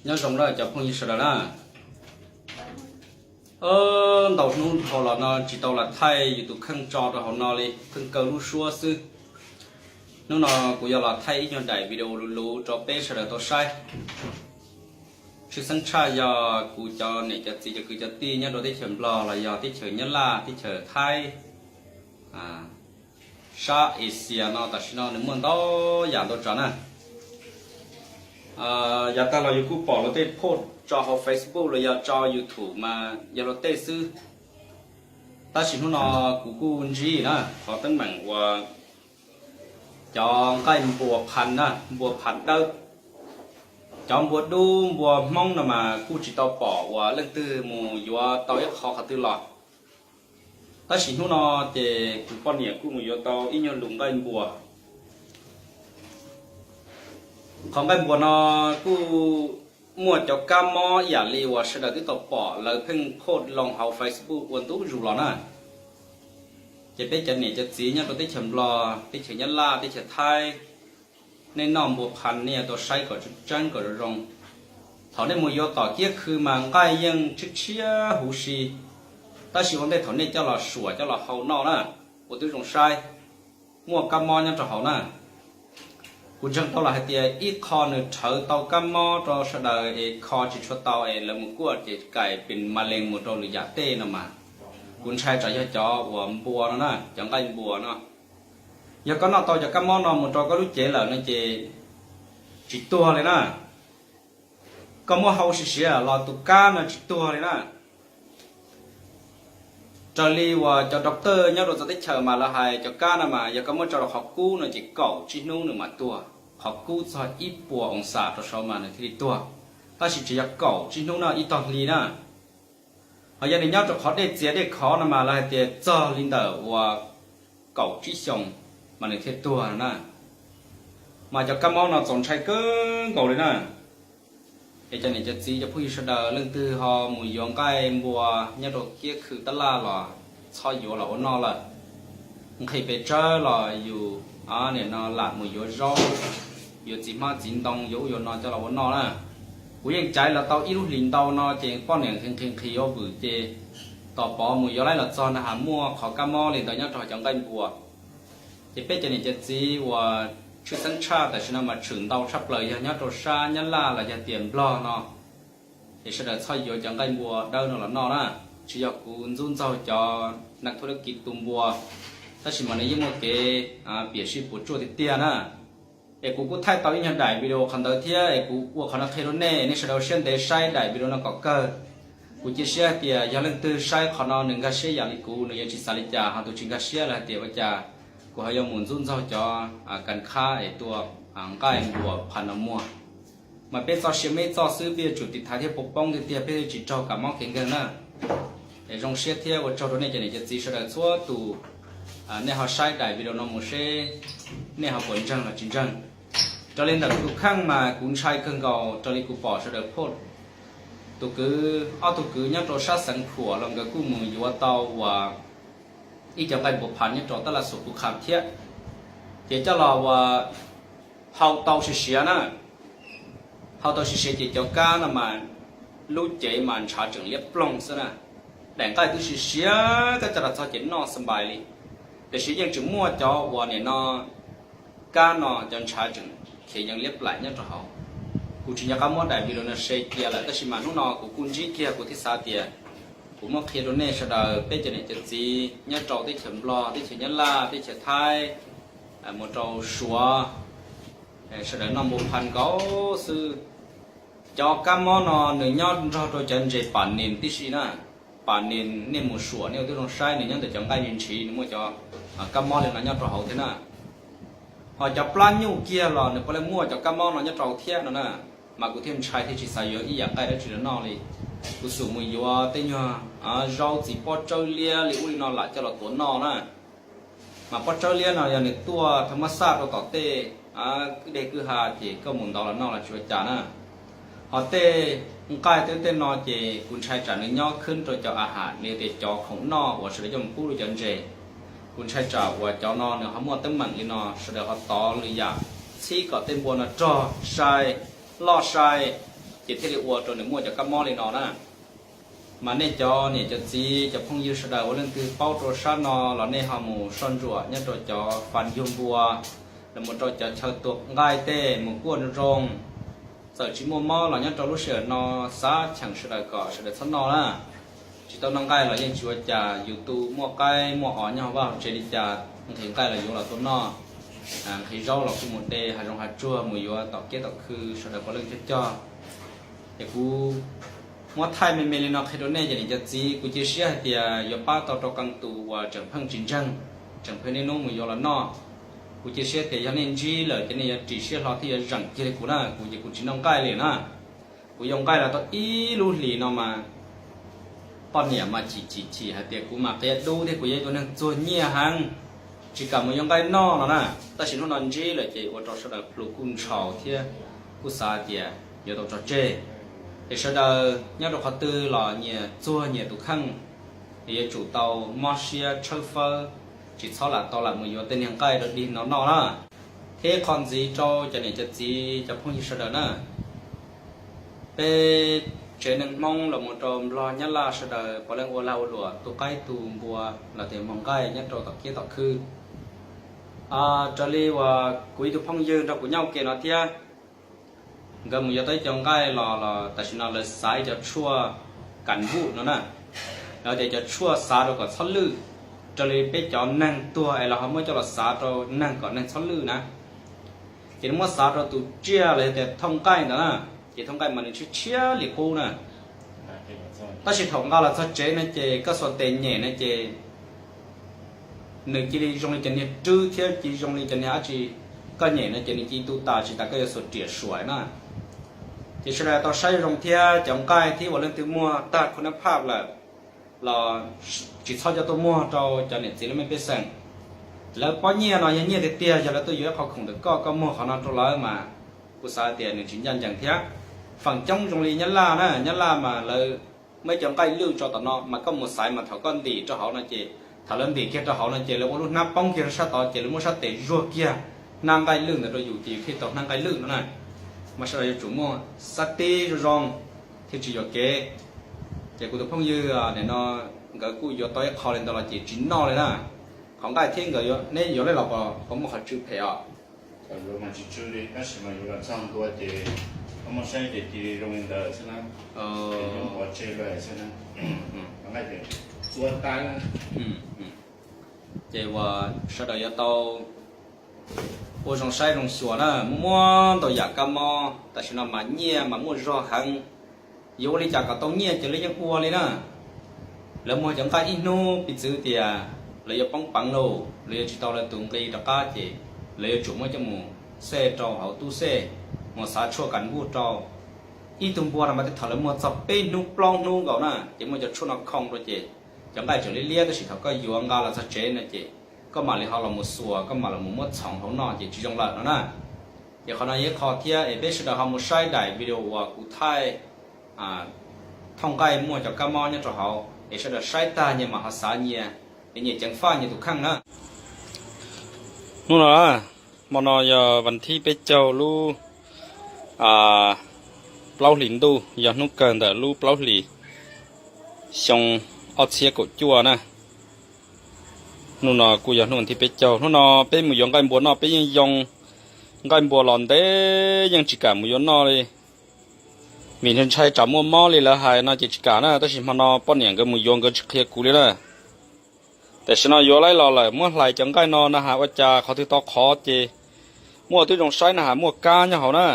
Nyob zoo na cov phooj ywg sawv daws na. Ntau hnub dhau los no tsis tau lam thaij yus tus kheej tso rau hauv no li, pheej kaw lub suab xwb. Hnub no kuv yuav los thaij ib nyuag daim video luv luv rau peb sawv daws tau saib. Tshwj xeeb tshaj yog kuv cov niam cov txiv cov kwv cov tij nyob rau teb chaws Nplog los yog teb chaws Nyab Laj, teb chaws Thaib, sab Asia no tam sim no nws muaj ntau yam ntau tsav na. Yav tag los yus kuj pom luag tej post tso hauv Facebook los yog tso YouTube mas yog luag tej xwb. Tab sis hnub no kuv kuj ntsib na qhov teeb meem uas cov nqaij npua phan na, npua phan dawb, cov npua dub npua Hmoob no mas kuj tsis tau pom uas leej twg mus yuav tau ib qho qhov twg los. Tab sis hnub no ces kuv poj niam kuj mus yuav tau ib nyuag lus nqaij npua. Qhov nqaij npua no kuj muaj cov kab mob ib yam li uas sawv daws twb tau pom lawv pheej post loo hauv Facebook ua ntu zus los na. Ces peb cov niam cov txiv nyob rau teb chaws Nplog, teb chaws Nyab Laj, teb chaws Thaib, nej noj npua phan nej yuav tau saib kom tseeb kom zoo zoo. Thaum nej mus yuav tom kiab khw mas nqaij yeej tshiab tshiab huv si, tab sis ua ntej thaum nej coj los suam coj los hau noj na, ua twb zoo saib, muaj kab mob nyob rau hauv na. Kuv ntseeg tau los hais tias ib qho nws rhawv tau kab mob rau sawv daws es kho tsis tshua tau es lawv mus kuaj ces kais pes mas lees mus rau lwm yam tej no mas, kuv ntshai tsam yog cov uas npua no na, cov nqaij npua no. Yog koj noj tau cov kab mob no mus rau koj lub cev lawm no ces tsis tuag li na. Koj muab hau siav siav los tus kab no tsis tuag li na. Raws li uas cov doctor nyob rau txawv teb chaws mas lawv hais cov kab no mas yog koj muab tso rau qhov kub no ces kaum tsib hnub nws mam tuag, qhov kub txog ib puas oo xam rau saud mas nws thiaj li tuag. Tab sis tsis yog kaum tsib hnub no, ib tog hli na. Ho yog nws nyob rau qhov dej txias dej khov no mas lawv hais tias txog li ntawm uas kaum tsib xyoos mas nws thiaj tuag na. Mas cov kab mob no txaus ntshai kawg nkaus li na. Es cov niam cov txiv cov phooj ywg sawv daws leej twg ho mus yuav nqaij npua nyob rau kiab khw tab laj los txhob yuav los ua noj lawm. Nqhis pes tsawb los yus nim no lam mus yuav zaub, yuav txiv hmab txiv ntoo, yuav ub yuav no coj los ua noj na. Kuv yeej caiv los tau ib lub hlis ntau no ces poj niam nqhis nqhis nqhis ua vwm ces tos pov mus yuav laib los txog na has muaj qhov kab mob li ntawd nyob rau cov nqaij npua. Ces peb cov niam cov txiv uas tshwj xeeb tshaj tam sim no mas tshwm ntau tshaj plaws yog nyob rau sab Nyab Laj los yog tias Nplog no, es sawv daws txhob yuav cov nqaij npua dawb no los noj na. Tsis yog kuv ntxub ntxaug cov neeg thuj dab kiv tu npua, tab sis mas nws yeej muaj kev piam sij puas tsuaj tiag tiag na. Es kuv kuj thaij tau ib nyuag daim video qhov ntawd thiab es kuv ua qhov no qhia rau nej, nej sawv daws siab ntev saib daim video no kom kawg. Kuv cia siab hais tias yog leej twg saib qhov no nws nkag siab yam li kuv, nws yuav tsis xav li cas, ho tus tsis nkag siab los hais tias ua cas kuv ho yuav mus ntxub ntxaug cov kas khab es tua nqaij npua phan no muag. Mas peb txoj sia meb txoj xwb, peb yuav tsum tiv thaiv thiab pov poob tiag tiag peb thiaj tsis raug kam mob kev nkeeg na. Es zoo siab thiab ua tsaug rau nej cov niam cov txiv sawv daws txhua tus, nej ho saib daim video no mus seb nej ho puas ntseeg los tsis ntseeg. Raws li ntawm kuv tus kheej mas kuv ntshai kawg nkaus raws li kuv pom sawv daws post. Tus kwv, ob tug kwv nyob rau sab xeev Phuam los nkawd kuj mus yuav tau uas ib cov nqaij npua phan nyob rau tab laj xus kuv qha thiab, ces coj los uas hau tau siav siav na. Hau tau siav siav ces cov kab no mas lub cev mas ntshav tseem liab ploog xwb na. Daim nqaij twb siav siav koj coj los txog ces noj xab npais li. Tiam sis yeej tseem muaj cov uas nim no kab no cov ntshav tseem khiav yees liab plaim nyob rau hauv. Kuv tsis nco qab muab daim video no share cia lawm, tab sis mas hnub no kuv kuj ntsib kiag kuv thiaj xav tias kuv muab qhia rau nej sawv daws peb cov niam cov txiv nyob rau teb chaws Nplog, teb chaws Nyab Laj, teb chaws Thaib, mus rau Suav, sawv daws noj npua phan nkaus xwb. Cov kab mob no nws nyob nrog rau cov ntses pas nis tib si na. Pas nis nej mus suam nej ua tib zoo saib nws nyob ntawm cov nqaij ntshiv nws muaj cov kab mob li no nyob rau hauv thiab na. Ho cov plab nyuj kiag los nws puav leej muaj cov kab mob no nyob rau thiab no na. Mas kuv thiaj ntshai thiaj tsis xav yuav ib yam nqaij dab tsi los noj li. Kuv xum mus yuav tej nyuag zaub txiv pob tsawb liab li ub li no lam coj los tuav noj na. Mas pob tsawb liab no yog nws tuaj tha mab xaj rau tom tej kwj deg kwj ha ces koj mus ntov los noj los tsis ua cas na. Ho tej nqaij tej tej no ces kuv ntshai tsam nws nyob khwb rau cov a ham li tias cov khoom noj uas sawv daws coj mus pub rau cov ntses. Kuv ntshai tsam uas cov no nws ho muaj teeb meem li no sawv daws ho tov lwm yam txhib kom tej npua no rog sai, loj sai, ces thiaj li ua rau nws muaj cov kab mob li no na. Mas nej cov niam cov txiv cov phooj ywg sawv daws ua leej twg paub rau sab no los nej ho mus soj ntsuam nyob rau cov fas yug npua, los mus rau cov chaw tua nqaij tej mus kuaj zoo zoo. Txawm tsis muaj mob los nyob rau lub sij hawm no xav cheem sawv daws kom sawv daws txhob noj na. Tsis tau noj nqaij los yeej tsis ua cas, yus tu muaj qaib muaj os nyob hauv vaj hauv tsev li cas, nqhis nqaij los yuav los tua noj, nqhis zaub los kuj mus de hav zoov hav tsuag mus yuav tom kiab tom khw sawv daws puav leej cog cog. Ces kuv muab thaij me me li no qhia rau nej cov niam cov txiv, kuv cia siab hais tias yuav pab tau rau qee tus uas tseem pheej tsis ntseeg, tseem pheej niaj hnub mus yuav los noj. Kuv cia siab tias yog nej ntsib lawm ces nej yuav ris siab hlo thiab yuav zeem kiag li kuv na. Kuv ces kuv tsis noj nqaij li na. Kuv yoo nqaij los tau ib lub hlis no mas poj niam mas chim chim chim hais tias kuv mas qia dub thiab kuv yog ib tug neeg txuag nyiaj heev, tsis kam mus yuav nqaij noj no na. Tab sis hnub no ntsib lawm ces ua rau sawv daws plhu kuj ntshaus thiab kuj xav tias yuav tau tso tseg. Ces sawv daws nyob rau qhov twg los nyias txuag nyias tus kheej, yuav tsum tau mob siab tshawb fawb, tsis txhob lam tau lam mus yuav tej niag nqaij rau dig no noj na. Thiab qhov ntxiv rau cov niam cov txiv cov phooj ywg sawv daws na, peb tsev neeg Hmoob los mus rau Nplog Nyab Laj sawv daws puav leej ua lag ua luam tu qaib tu npua los tias muag nqaij nyob rau tom kiab tom khw. Raws li uas kuv ib tug phooj ywg nrog kuv nyob ua ke no thiab, nkawd mus yuav tau ib co nqaij los los tam sim no lawv xav ib co tshuaj kas vuj no na. Lawv tias cov tshuaj xav rau kom txhob lwj, raws li peb cov neeg tuag es lawv ho muab coj los xav rau neeg kom neeg txhob lwj na. Ces nws muab xav rau tus tsiaj los yog tias thooj nqaij ntawd na, ces thooj nqaij mas nws tshiab tshiab li qub na. Tab sis thaum nqa los txog tsev no ces koj xuas tes nyem no ces nws cia li zoo li cov niag rwb thiab cia li zoo li cov niag dab tsi. Koj nyem no ces nws cia li tu tas tsis tas koj yuav xuas riam suam na. Ces sawv daws tau saib zoo thiab cov nqaij thiab uas leej twg muag tag khu nab phaj lawm los tsis txhob coj tuaj muag rau cov niam txiv laj mej pej xeem. Lawv pob nyiaj no yog nyiaj tiag tiag, yog lawv tuaj yuav ib qho khoom ntawm koj, koj muag qhov no rau lawv mas kuv xav tias nws tsis ncaj ncees thiab. Feem coob zoo li Nyab Laj na, Nyab Laj mas lawv muaj ib co nqaij lwj tso tom no mas koj mus xaiv mas thaum koj ntim rau hauv no ces, thaum lawv ntim kiag rau hauv no ces lawv ua lub hnab poob kiag rau sab tod ces lawv muab sab tes zuag kiag hnab nqaij lwj ntawd rau yus ces yus thiaj tau hnab nqaij lwj no na. Mas sawv daws yuav tsum muaj xab tib zoo zoo thiaj tsis yuam kev. Ces kuv tus phooj ywg nim no nkawd kuj yuav tau ib qho li ntawd los ces tsis noj li na. Qhov nqaij thiab nkawd neb yuav li los puas muaj qhov tsw phem os? Yuav mas tsis tsw li, tab sis mas yuav los txog ntua ces koj muab saib ces cia li zoo li ntawd xwb na. Pov tseg lawm xwb na. Qhov nqaij ces txua tas. Ces uas sawv daws yuav tau ua zoo saib zoo xyuas na, muaj muaj ntau yam kab mob tam sim no mas nyiaj mas muaj zog heev. Yuav ua li cas kom tau nyiaj ces lawv yeej ua li na. Lawv muag cov nqaij ib hnub piv txwv tias lawv yuav poob peev lauj, lawv yuav tsis tau lawv tus nqi rov qab ces lawv yuav tsum muab coj mus xej rau hauv tub xej, mus xav tshuaj kas vuj rau. Ib tug npua no mas tej thaum lawv muag txog peb hnub plaub hnub nkaus na ces muaj cov tshuaj no khoo rau ces cov nqaij tseem liab liab tab sis thaum koj yuav nqa los txog tsev no ces koj mam li ho los mus xuas, koj mam los mus muab txhoov hauv noj ces tsis zoo lawm no na. Ces qhov no yog ib qho thiab es peb sawv daws ho mus saib daim video uas kuv thaij thooj nqaij muaj cov kab mob nyob rau hauv es sawv daws saib tag nyias mam ho xav nyias, es nyias ceev faj nyias tus kheej na. Hnub no, hmo no yog vas thib peb caug lub plaub hlis ntuj, yog hnub kawg ntawm lub plaub hlis xyoo ob txhiab kaum cuaj na. Hnub no kuj yog hnub vas thib peb caug. Hnub no peb mus yuav nqaij npua noj, peb yeej yoo nqaij npua los ntev yeej tsis kam mus yuav noj li. Vim ntshai tsam muaj mob li lawv hais no ces tsis kam na, tab sis hmo no poj niam nkawd mus yuav nkawd tsis qhia kuv li na. Tam sim no yuav laib los lawm muab hlais cov nqaij no na has ua cas qhov twg tau qhov ces muaj twb zoo saib na has muaj kab nyob hauv na.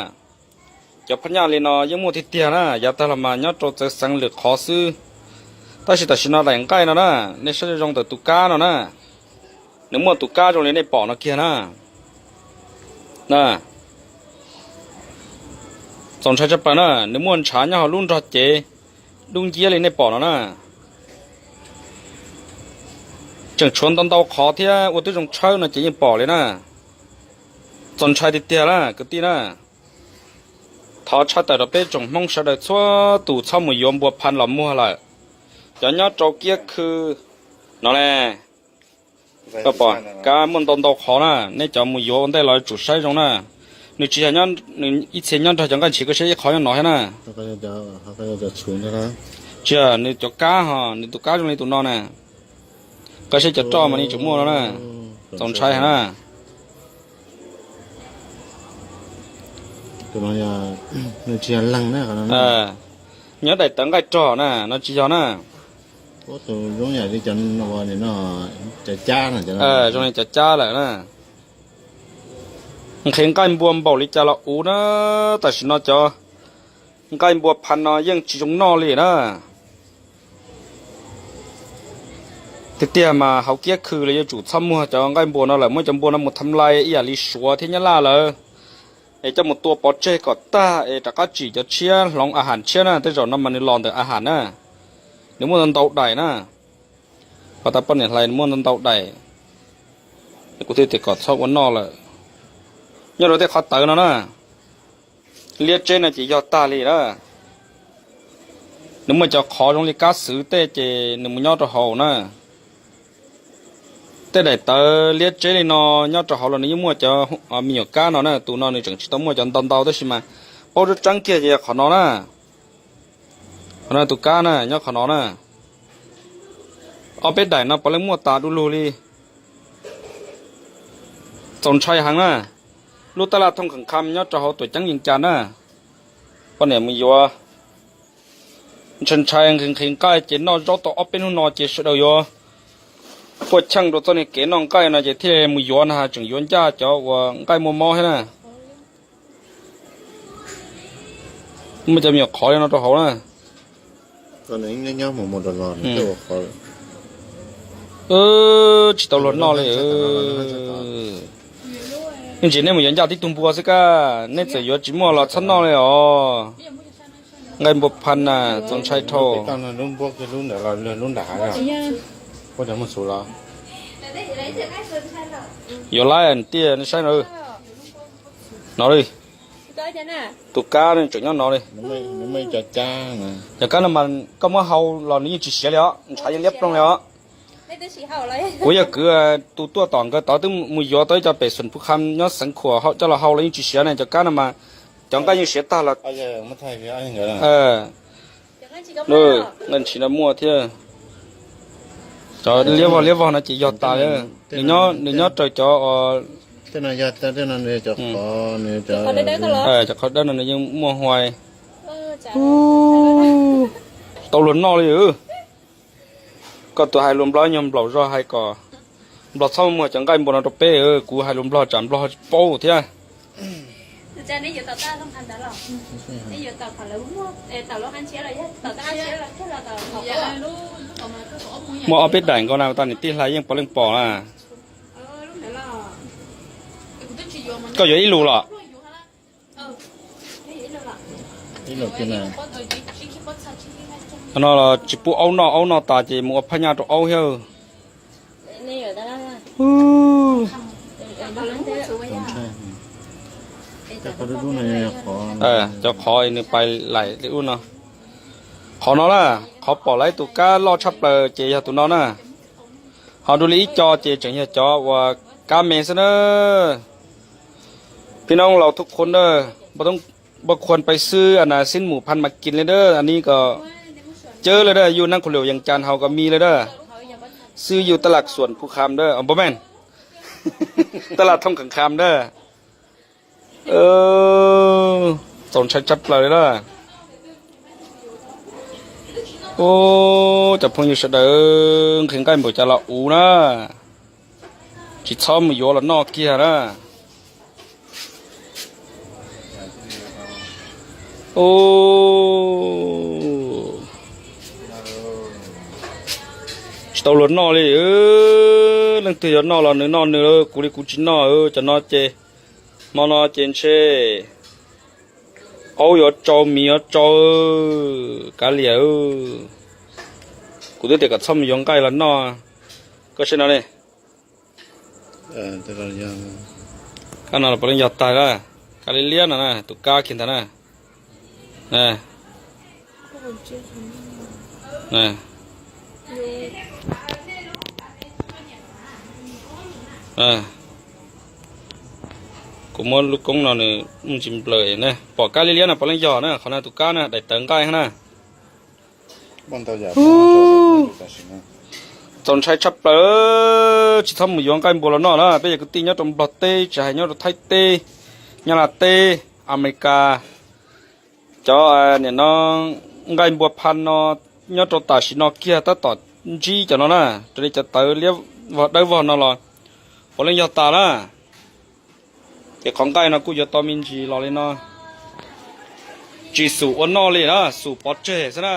Cov phab nyaj li no yeej muaj tiag tiag na, yav tag los mas nyob rau txawv xeev lwm qhov xwb. Tab sis tam sim no daim nqaij no na, nej saib zoo ntawm tus kab no na, nws muaj tus kab zoo li nej pom no kiag na. Na, txaus ntshai tshaj plaws na, nws muaj ntshav nyob hauv lub nrog cev dub nciab li nej pom no na. Tseem tshuav ntau ntau qhov thiab ua twb zoo tshawb no ces yeej pom li na. Txaus ntshai tiag tiag na kwv tij na. Thov tshaj tawm rau peb tsoom Hmoob sawv daws txhua tus txhob mus yuav npua pha los muag lawm. Cov nyob rau kiab khw no ne, koj pom kab muaj ntau ntau qhov na, nej cov mus yuav ua ntej los tsum saib zoo na. Nws tsis yog nyob, nws ib txhia nyob nrog cov nqaij ntshiv, koj saib ib qhov nyob no thiab na. Tsis yog, nws cov kab ho, nws tus kab zoo li tus no na. Koj saib cov roj mas nws tseem muaj no na. Txaus ntshai heev na. Nyob daim tawv nqaij rog na, no tsis yog na. Zoo li cov cab lawm na. Nqhis nqaij npua npaum li cas los uv na, tam sim no cov nqaij npua pha no yeej tsis zoo noj li na. Tiag tiag mas hauv kiab khw los yuav tsum txhob muag cov nqaij npua no lawm, muab cov npua no mus tham lais ib yam li Suav thiab Nyab Laj lawm, es coj mus tua pov tseg kom tag es rov qab tsim cov tshiab hloov a has tshiab na, tej zaum no mas nws los ntawm a has na, nws muaj ntau daim na. Qhov tas poj niam hlais nws muaj ntau ntau daim, kuv thiaj tias kom txhob ua noj lawm. Nyob rau tej qhov tawv no na, liab tseb no ces yog tag li na. Nws muaj cov qhov zoo li kab xwv tej ces nws mus nyob rau hauv na. Tej daim tawv liab tseb li no nyob rau hauv los nws yeej muaj cov me nyuam kab no na, tus no nws tseem tsis tau muaj cov ntau ntau tab sis mas paub tseeb tseeb kiag ces qhov no na. Qhov no tus kab na nyob qhov no na. Ob peb daim no puav leej muaj tas du lug li. Txaus ntshai heev na. Lub tab laj thooj kheem kham nyob rau hauv tuam ceeb Yees Cas na. Poj niam mus yuav, ntshai ntshai nqhis nqhis nqaij ces noj zaub tau ob peb hnub no ces sawv daws yuav puaj cheej rau txoj niag kev noj nqaij no ces thiaj mus yuav na, tseem yuav ncaj cov uas nqaij muaj mob thiab na. Muaj cov me nyuam qhov li no rau hauv na. Tsis tau luag noj li. Yeej tsis nej mus yuav ncaj tib tug npua xwb kaj, nej txawm yuav tsis muaj los txhob noj li os. Nqaij npua pha na, txaus ntshai dhau. Yuav laib tiag, nej saib no. No li. Tus kab tseem nyob no li. Cov kab no mas koj muab hau los nws yeej tsis siav li os, ntshav yeej liab ploog li os. Kuv yog kwv tus tuaj tom nkawd tod twb mus yuav tau ib co pem Xum Phu Kham nyob xeev khuam coj los hau los yeej tsis siav ne. Cov kab no mas cov nqaij yeej siav tag los. Nqaij ntshis no muaj thiab. Cov liab vog liab vog no ces yog tas. Nws nyob raws cov, cov qhov dawb no nws yeej muaj huai. Tau luag noj li. Koj tus hais lus Nplog nyuag nplaum zog hais kom Nplog txhob muag cov nqaij npua no rau peb, kuv hais lus Nplog tsam Nplog tsis paub thiab. Muaj ob peb daim nkaus na, tas niam tij hlais yeej puav leej pom na. Koj yuav ib lus los? No los tsis pub aub noj, aub noj tas ces mus ua phaj nyaj rau aub thiab. Cov qhov nws pais laim li ub no. Qhov no na, qhov pom lawv tus kab loj tshaj plaws ces yog tus no na. Ho dua li ib co ces tseem yog cov uas kab me xwb na. Phij noob laus thuj qhuav na, npaj khuav pais xwb a na, xib mus phaj mas kis li na, a ni kom cawb li na, yus neej qhuv lwm yees cas haus kom mi li na. Xwb yus tab laj xuam phu kham na, npaj meej, tab laj thooj kheem kham na. Txaus ntshai tshaj plaws li na. Ub, cov phooj ywg sawv daws, nqhis nqaij npaum cas los uv na, tsis txhob mus yuav los noj kiag na. Ub, tsis tau luag noj li. Leej twg yuav noj los nws noj nws, kuv li kuv tsis noj. Cov no ces, hmo no ces ntshe aub yuav tsau, miv yuav tsau, kav liam. Kuv twb tias kom txhob mus yuav nqaij los noj. Koj saib no ne. Kab no los puav leej yog tag na. Kab liab liab no na, tus kab kiag ntag na. Kuv muab lub koob no nws ntsis nplawm na, pom kab liab liab no puav leej yog na, qhov no tus kab na daim tawv nqaij na. Txaus ntshai tshaj plaws, tsis txhob mus yuav nqaij npua los noj na. Peb cov kwv tij nyob rau Nplog teb, tsis hais nyob rau Thaib teb, Nyab Laj teb, Amelikas, cov nim no nqaij npua pha no nyob rau tam sim no kiag tab tom ntsib cov no na, raws li cov tawv liab vog dawb vog no los puav leej yog tas na. Ces qhov nqaij no kuj yuav tau me ntsis los li no, tsis xum ua noj li na, xum pov tseg xwb na.